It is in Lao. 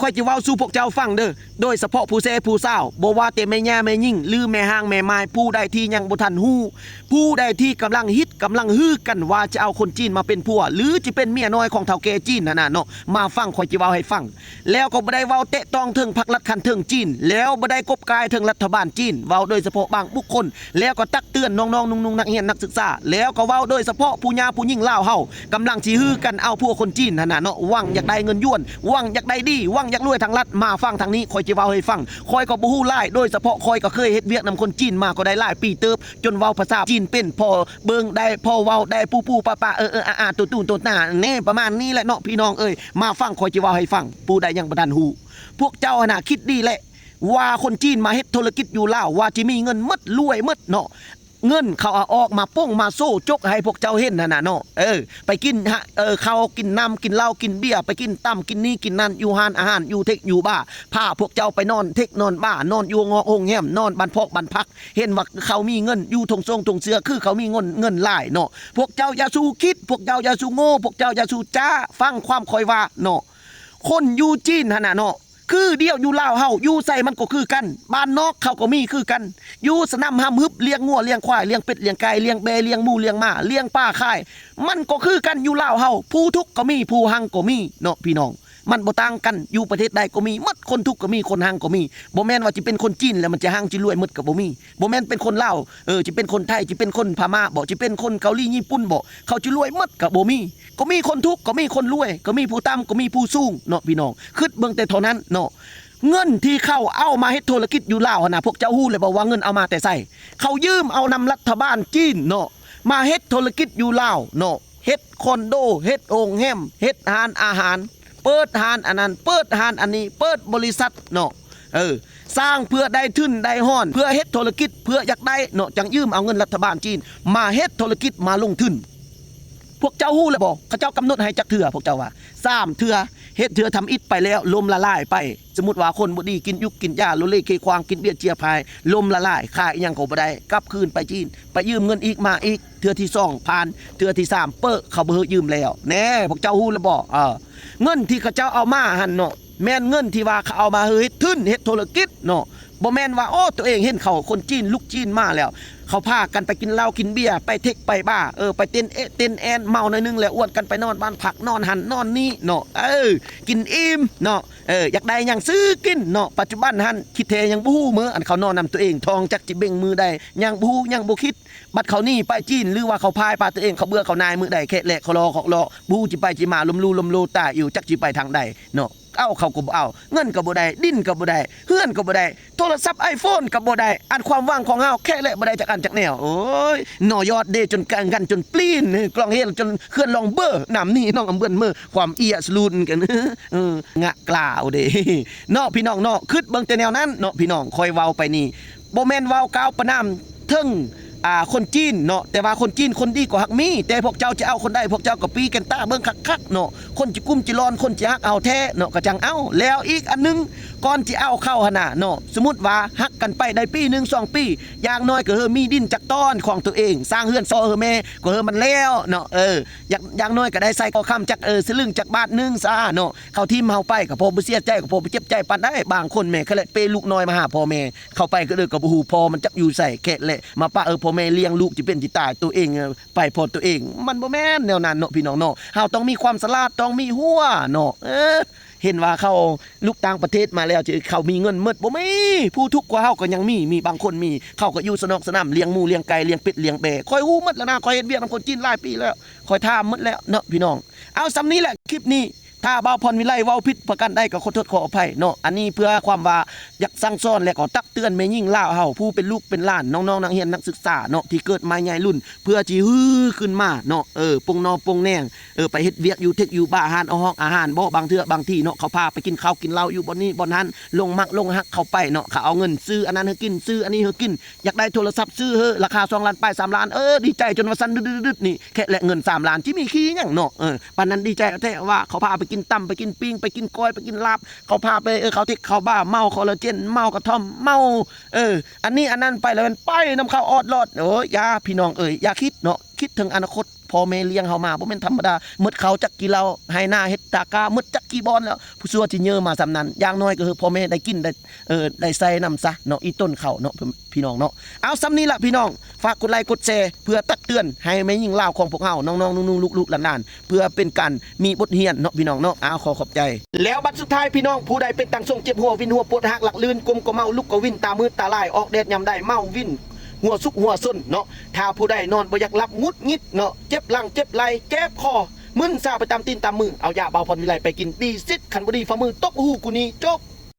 ຂ້ອຍຈະເວົ້າສູ່ພວກເຈົ້າຟັງເດີ ໂດຍສະເພາະຜູ້ແຊຜູ້ສາວ, ບໍ່ວ່າແຕ່ແມ່ຍ່າແມ່ຍິງ ຫຼື ແມ່ຮ້າງແມ່ໝ້າຍ, ຜູ້ໃດທີ່ຍັງບໍ່ທັນຮູ້, ຜູ້ໃດທີ່ກຳລັງຮິດກຳລັງຮື້ກັນວ່າຈະເອົາຄົນຈີນມາເປັນຜົວ ຫຼື ຈະເປັນເມຍນ້ອຍຂອງເຖົ້າແກ່ຈີນຫັ້ນນະເນາະ, ມາຟັງຂ້ອຍຈະເວົ້າໃຫ້ຟັງ. ແລ້ວກໍບໍ່ໄດ້ເວົ້າແຕະຕ້ອງເຖິງພັກລັດຂັ້ນເທິງຈີນ, ແລ້ວບໍ່ໄດ້ກົບກາຍເຖິງລັດຖະບານຈີນ, ເວົ້າໂດຍສະເພາະບາງບຸກຄົນ, ແລ້ວກໍຕັກເຕືອນນ້ອງໆ ໜຸ່ງໆ ນັກຮຽນນັກສຶກສາ, ແລ້ວກໍເວົ້າໂດຍສະເພາະຜູ້ຍ່າຜູ້ຍິງລາວເຮົາ ກຳລັງຊິຮືກັນເອົາຜົວຄົນຈີນຫັ້ນນະເນາະ, ຫວັງຢາກໄດ້ເງິນຢວນ, ຫວັງຢາກໄດ້ດີ, ຫວັງຢາກລວຍທາງລັດ. ມາຟັງທາງນີ້ ຂ້ອຍຈະເວົ້າໃຫ້ຟັງ. ຂ້ອຍກໍບໍ່ຮູ້ຫຼາຍ, ໂດຍສະເພາະຂ້ອຍກໍເຄີຍເຮັດວຽກນຳຄົນຈີນມາກໍໄດ້ຫຼາຍປີເຕີບ, ຈົນເວົ້າພາສາຈີນເປັນ, ພໍເບິ່ງໄດ້, ພໍເວົ້າໄດ້, ປູ່ໆ ປາໆ ເອີໆ ອາໆ ໂຕຕູ່ໂຕຕາ ແນ່ ປະມານນີ້ແຫຼະເນາະ ພີ່ນ້ອງເອີຍ. ມາຟັງ ຂ້ອຍຈະເວົ້າໃຫ້ຟັງ. ຜູ້ໃດຍັງບໍ່ທັນຮູ້, ພວກເຈົ້າຫັ້ນນະຄິດດີແຫຼະ ວ່າຄົນຈີນມາເຮັດທຸລະກິດຢູ່ລາວ ວ່າຈະມີເງິນໝົດ ລວຍໝົດເນາະ. ເງິນເຂົາເອົາອອກມາໂປ້ງມາໂຊຈົກໃຫ້ພວກເຈົ້າເຫັນຫັ້ນນະເນາະ. ເອີ ໄປກິນ ເອີ ເຂົ້າ ກິນນ້ຳ ກິນເຫຼົ້າ ກິນເບຍ, ໄປກິນຕຳ ກິນນີ້ ກິນນັ້ນ, ຢູ່ຮ້ານອາຫານ, ຢູ່ເທັກຢູ່ບາ, ພາພວກເຈົ້າໄປນອນເທັກນອນບາ, ນອນຢູ່ໂຮງແຮມ, ນອນບ້ານພອກບ້ານພັກ, ເຫັນວ່າເຂົາມີເງິນ, ຢູ່ທົ່ງຊົງທົ່ງເຊືອ ຄືເຂົາມີເງິນ ເງິນຫຼາຍເນາະ. ພວກເຈົ້າຢ່າສູ່ຄິດ, ພວກເຈົ້າຢ່າສູ່ໂງ່, ພວກເຈົ້າຢ່າສູ່ຈ້າ. ຟັງຄວາມຂ້ອຍວ່າເນາະ. ຄົນຢູ່ຈີນຫັ້ນນະເນາະ ຄືດຽວຢູ່ລາວເຮົາ ຢູ່ໃສມັນກໍຄືກັນ, ບ້ານນອກເຂົາກໍມີຄືກັນ, ຢູ່ສະໜາມຮ່ຳຮຶບ ລ້ຽງງົວລ້ຽງຄວາຍ ລ້ຽງເປັດລ້ຽງໄກ່ ລ້ຽງແບ້ລ້ຽງໝູລ້ຽງໝາ ລ້ຽງປາຂາຍ ມັນກໍຄືກັນຢູ່ລາວເຮົາ. ຜູ້ທຸກກໍມີ ຜູ້ຮັ່ງກໍມີເນາະ ພີ່ນ້ອງ, ມັນບໍ່ຕ່າງກັນ. ຢູ່ປະເທດໃດກໍມີໝົດ, ຄົນທຸກກໍມີ ຄົນຮັ່ງກໍມີ. ບໍ່ແມ່ນວ່າຊິເປັນຄົນຈີນແລ້ວມັນຈະຮັ່ງຈະລວຍໝົດກໍບໍ່ມີ. ບໍ່ແມ່ນເປັນຄົນລາວ ເອີ ຊິເປັນຄົນໄທ ຊິເປັນຄົນພະມ້າບໍ ຊິເປັນຄົນເກົາຫຼີຍີ່ປຸ່ນບໍ ເຂົາຈະລວຍໝົດກໍບໍ່ມີ. ກໍມີຄົນທຸກ ກໍມີຄົນລວຍ ກໍມີຜູ້ຕ່ຳ ກໍມີຜູ້ສູງເນາະ ພີ່ນ້ອງ. ຄິດເບິ່ງແຕ່ເທົ່ານັ້ນເນາະ. ເງິນທີ່ເຂົາເອົາມາເຮັດທຸລະກິດຢູ່ລາວຫັ້ນນະ ພວກເຈົ້າຮູ້ແລ້ວບໍ່ວ່າເງິນເອົາມາແຕ່ໃສ? ເຂົາຢືມເອົານຳລັດຖະບານຈີນເນາະ ມາເຮັດທຸລະກິດຢູ່ລາວເນາະ, ເຮັດຄອນໂດ ເຮັດໂຮງແຮມ ເຮັດຮ້ານອາຫານ ເປີດຮ້ານອັນນັ້ນ ເປີດຮ້ານອັນນີ້ ເປີດບໍລິສັດເນາະ. ເອີ ສ້າງເພື່ອໄດ້ທຶນໄດ້ຮອນ ເພື່ອເຮັດທຸລະກິດ ເພື່ອຢາກໄດ້ເນາະ, ຈັ່ງຢືມເອົາເງິນລັດຖະບານຈີນມາເຮັດທຸລະກິດ ມາລົງທຶນ. ພວກເຈົ້າຮູ້ແລ້ວບໍ່ ເຂົາເຈົ້າກຳນົດໃຫ້ຈັກເທື່ອ? ພວກເຈົ້າວ່າ ສາມເທື່ອ. ເຮັດເທື່ອທຳອິດໄປແລ້ວ ລົ້ມລະລາຍໄປ. ສົມມຸດວ່າຄົນບໍ່ດີ ກິນຢຸກກິນຢາ ໂລເລເຄຄວາງ ກິນເບຍເຈຍພາຍ ລົ້ມລະລາຍ. ຂາຍອີ່ຫຍັງກໍບໍ່ໄດ້ ກັບຄືນໄປຈີນ ໄປຢືມເງິນອີກ ມາອີກ. ເທື່ອທີສອງຜ່ານ ເທື່ອທີສາມເປິ ເຂົາບໍ່ໃຫ້ຢືມແລ້ວ. ແນ່ ພວກເຈົ້າຮູ້ແລ້ວບໍ່? ເອີ ເງິນທີ່ເຂົາເຈົ້າເອົາມາຫັ້ນເນາະ ແມ່ນເງິນທີ່ວ່າເຂົາເອົາມາເຮັດທຶນ ເຮັດທຸລະກິດເນາະ. ບໍ່ແມ່ນວ່າ ໂອ້ ຕົວເອງເຫັນເຂົາ ຄົນຈີນ ລູກຈີນມາແລ້ວ ເຂົາພາກັນໄປກິນເຫຼົ້າກິນເບຍ ໄປເທັກໄປບາ ເອີ ໄປເຕັ້ນເອະເຕັ້ນແອນ ເມົາໜ້ອຍໜຶ່ງແລ້ວ ອວນກັນໄປນອນບ້ານພັກ ນອນຫັ້ນນອນນີ້ເນາະ. ເອີ ກິນອີ່ມເນາະ ເອີ ຢາກໄດ້ຫຍັງຊື້ກິນເນາະ. ປັດຈຸບັນຫັ້ນ ຂີ້ແທ້ຍັງບໍ່ຮູ້ເມີ ອັນເຂົານອນນຳຕົວເອງ ທ້ອງຈັກຊິເບັ່ງມື້ໃດ ຍັງບໍ່ຮູ້ ຍັງບໍ່ຄິດ. ບັດເຂົາໜີໄປຈີນ ຫຼືວ່າເຂົາພາຍປາຕົວເອງ ເຂົາເບື່ອເຂົາໜ່າຍມື້ໃດ ແຄະແລະເຂົາລໍເຂາະລໍ ບໍ່ຮູ້ຊິໄປຊິມາ ລົ້ມລູລົ້ມໂລຕາຍຢູ່ ຈັກຊິໄປທາງໃດເນາະ. ເອົາເຂົາກໍບໍ່ເອົາ ເງິນກໍບໍ່ໄດ້ ດິນກໍບໍ່ໄດ້ ເຮືອນກໍບໍ່ໄດ້ ໂທລະສັບໄອໂຟນກໍບໍ່ໄດ້. ອັນຄວາມຫວັງຂອງເຮົາ ແຄະແລະບໍ່ໄດ້ຈັກອັນຈັກແນວ. ໂອ້ຍ ໜໍຍອດເດ ຈົນກັນກັນຈົນປລີນ ກລອງເຮລຈົນເຂື່ອນລອງເບີ ນ້ຳນີ້ນ້ອງອຳເບືອນເມີ ຄວາມເອຍສະລູນກັນ ເອີ ງະກລາວເດ ເນາະ ພີ່ນ້ອງເນາະ. ຄິດເບິ່ງແຕ່ແນວນັ້ນເນາະ ພີ່ນ້ອງ. ຂ້ອຍເວົ້າໄປນີ້ ບໍ່ແມ່ນເວົ້າກ່າວປະນາມເຖິງ ອ່າ ຄົນຈີນເນາະ, ແຕ່ວ່າຄົນຈີນຄົນດີກໍຮັກມີ, ແຕ່ພວກເຈົ້າຈະເອົາຄົນໃດ ພວກເຈົ້າກໍປີ້ກັນຕາເບິ່ງຄັກໆເນາະ. ຄົນຈະກຸ້ມຈະລອນ ຄົນຈະຮັກເຮົາແທ້ເນາະ ກໍຈັ່ງເອົາ. ແລ້ວອີກອັນໜຶ່ງ ກ່ອນຈະເອົາເຂົາຫັ້ນນະເນາະ, ສົມມຸດວ່າຮັກກັນໄປໄດ້ປີໜຶ່ງສອງປີ ຢ່າງໜ້ອຍກໍເຮີມີດິນຈັກຕອນຂອງຕົວເອງ, ສ້າງເຮືອນຊໍເຮີແມ່ກໍເຮີມັນແລ້ວເນາະ. ເອີ ຢ່າງ ຢ່າງໜ້ອຍກໍໄດ້ໃສ່ຄໍຄຳຈັກ ເອີ ສະລຶງຈັກບາດໜຶ່ງຊະເນາະ. ເຂົາຖິ້ມເຮົາໄປກໍພໍບໍ່ເສຍໃຈ ກໍພໍບໍ່ເຈັບໃຈປານໃດ. ບາງຄົນແມ່ນແຄ່ແຫຼະເປລູກນ້ອຍມາຫາພໍ່ແມ່ ເຂົາໄປກໍເລີຍກໍບໍ່ຮູ້ພໍ່ມັນຈັກຢູ່ໃສ ແຄ່ແຫຼະມາປະ ເອີ ພໍ່ແມ່ລ້ຽງລູກຈະເປັນຈະຕາຍ ຕົວເອງ ເອີ ໄປພໍຕົວເອງ. ມັນບໍ່ແມ່ນແນວນັ້ນເນາະ ພີ່ນ້ອງເນາະ. ເຮົາຕ້ອງມີຄວາມສະຫຼາດ ຕ້ອງມີຫົວເນາະ. ເອີ ເຫັນວ່າເຂົາ ລູກຕ່າງປະເທດມາແລ້ວ ເຂົາມີເງິນໝົດ ບໍ່ມີ. ຜູ້ທຸກກວ່າເຮົາກໍຍັງມີ ມີບາງຄົນມີ ເຂົາກໍຢູ່ສະໜອກສະໜາມ ລ້ຽງໝູລ້ຽງໄກ່ ລ້ຽງເປັດລ້ຽງແບ້. ຂ້ອຍຮູ້ໝົດແລ້ວນະ ຂ້ອຍເຮັດວຽກນຳຄົນຈີນຫຼາຍປີແລ້ວ ຂ້ອຍຖາມໝົດແລ້ວເນາະ ພີ່ນ້ອງ. ເອົາ ສ່ຳນີ້ແຫຼະ ຄລິບນີ້ ຖ້າບ່າວພອນວິໄລເວົ້າຜິດປະການໃດກໍຂໍໂທດຂໍອະໄພເນາະ. ອັນນີ້ເພື່ອຄວາມວ່າຢາກສັ່ງສອນ ແລະກໍຕັກເຕືອນແມ່ຍິງລາວເຮົາ ຜູ້ເປັນລູກເປັນຫຼານ ນ້ອງໆ ນັກຮຽນນັກສຶກສາເນາະ ທີ່ເກີດມາໃຫຍ່ລຸ້ນ ເພື່ອຊິຮື້ຂຶ້ນມາເນາະ. ເອີ ປົງໜໍ່ປົງແໜງ ເອີ ໄປເຮັດວຽກຢູ່ເທັກຢູ່ບາ ຮ້ານອາຫອງອາຫານບໍ ບາງເທື່ອບາງທີເນາະ ເຂົາພາໄປກິນເຂົ້າກິນເຫຼົ້າຢູ່ບ່ອນນີ້ບ່ອນຫັ້ນ ຫຼົງມັກຫຼົງຮັກເຂົ້າໄປເນາະ. ເຂົາເອົາເງິນຊື້ອັນນັ້ນໃຫ້ກິນ ຊື້ອັນນີ້ໃຫ້ກິນ ຢາກໄດ້ໂທລະສັບຊື້ເຮີ ລາຄາສອງລ້ານປາຍ ສາມລ້ານ ເອີ ດີໃຈຈົນວ່າສັ່ນດຶດໆໆນີ້ ແຄ່ແຫຼະເງິນສາມລ້ານ ຊິມີຂີ້ຫຍັງເນາະ. ເອີ ປານນັ້ນດີໃຈແທ້ວ່າ ເຂົາພາໄປກິນຕຳ ໄປກິນປີ້ງ ໄປກິນກ້ອຍ ໄປກິນລາບ ເຂົາພາໄປ ເອີ ເຂົາເທັກເຂົ້າບາ ເມົາຄໍລາເຈນ ເມົາກະທ່ອມ ເມົາ ເອີ ອັນນີ້ອັນນັ້ນໄປແລ້ວ ມັນໄປນຳເຂົາອອດລອດ. ໂອ້ຍ ຢ່າ ພີ່ນ້ອງເອີຍ ຢ່າຄິດເນາະ ຄິດເຖິງອະນາຄົດ ພໍ່ແມ່ລ້ຽງເຮົາມາບໍ່ແມ່ນທຳມະດາ ໝົດເຂົ້າຈັກກີ່ເຫຼົ່າ ໄຮ່ນາເຮັດຕາກ້າ ໝົດຈັກກີ່ບ່ອນແລ້ວ ຜູ້ຊົ່ວທີ່ເຍີມາສ່ຳນັ້ນ ຢ່າງໜ້ອຍກໍຄືພໍ່ແມ່ໄດ້ກິນໄດ້ ເອີ ໄດ້ໃຊ້ນຳຊະເນາະ ອີ່ຕົ້ນເຂົ້າເນາະ ພີ່ນ້ອງເນາະ. ເອົາ ສ່ຳນີ້ລະພີ່ນ້ອງ ຝາກກົດໄລກົດແຊ ເພື່ອຕັກເຕືອນໃຫ້ແມ່ຍິງລາວຂອງພວກເຮົາ ນ້ອງໆ ນຸ່ງໆ ລູກໆ ຫຼານໆ ເພື່ອເປັນການມີບົດຮຽນເນາະ ພີ່ນ້ອງເນາະ. ເອົາ ຂໍຂອບໃຈ. ແລ້ວບັດສຸດທ້າຍພີ່ນ້ອງ ຜູ້ໃດເປັນຕັງຊົງເຈັບຫົວ ວິນຫົວ ປວດຮາກ ຫຼັກລື່ນ ກົມກໍເມົາ ລຸກກໍວິນ ຕາມືດຕາລາຍ ອອກແດດຍາມໃດ ເມົາວິນ ຫົວສຸກຫົວຊົນເນາະ. ຖ້າຜູ້ໃດນອນບໍ່ຢາກຫຼັບ ຫງຸດຫງິດເນາະ ເຈັບຫຼັງເຈັບໄຫຼ່ ເຈັບຄໍ ມຶນຊາໄປຕາມຕີນຕາມມື ເອົາຢາບ່າວພອນວິໄລໄປກິນ ດີຊິດ ຄັນບໍ່ດີຝ່າມືຕົບຫູກູນີ້ ຈົບ.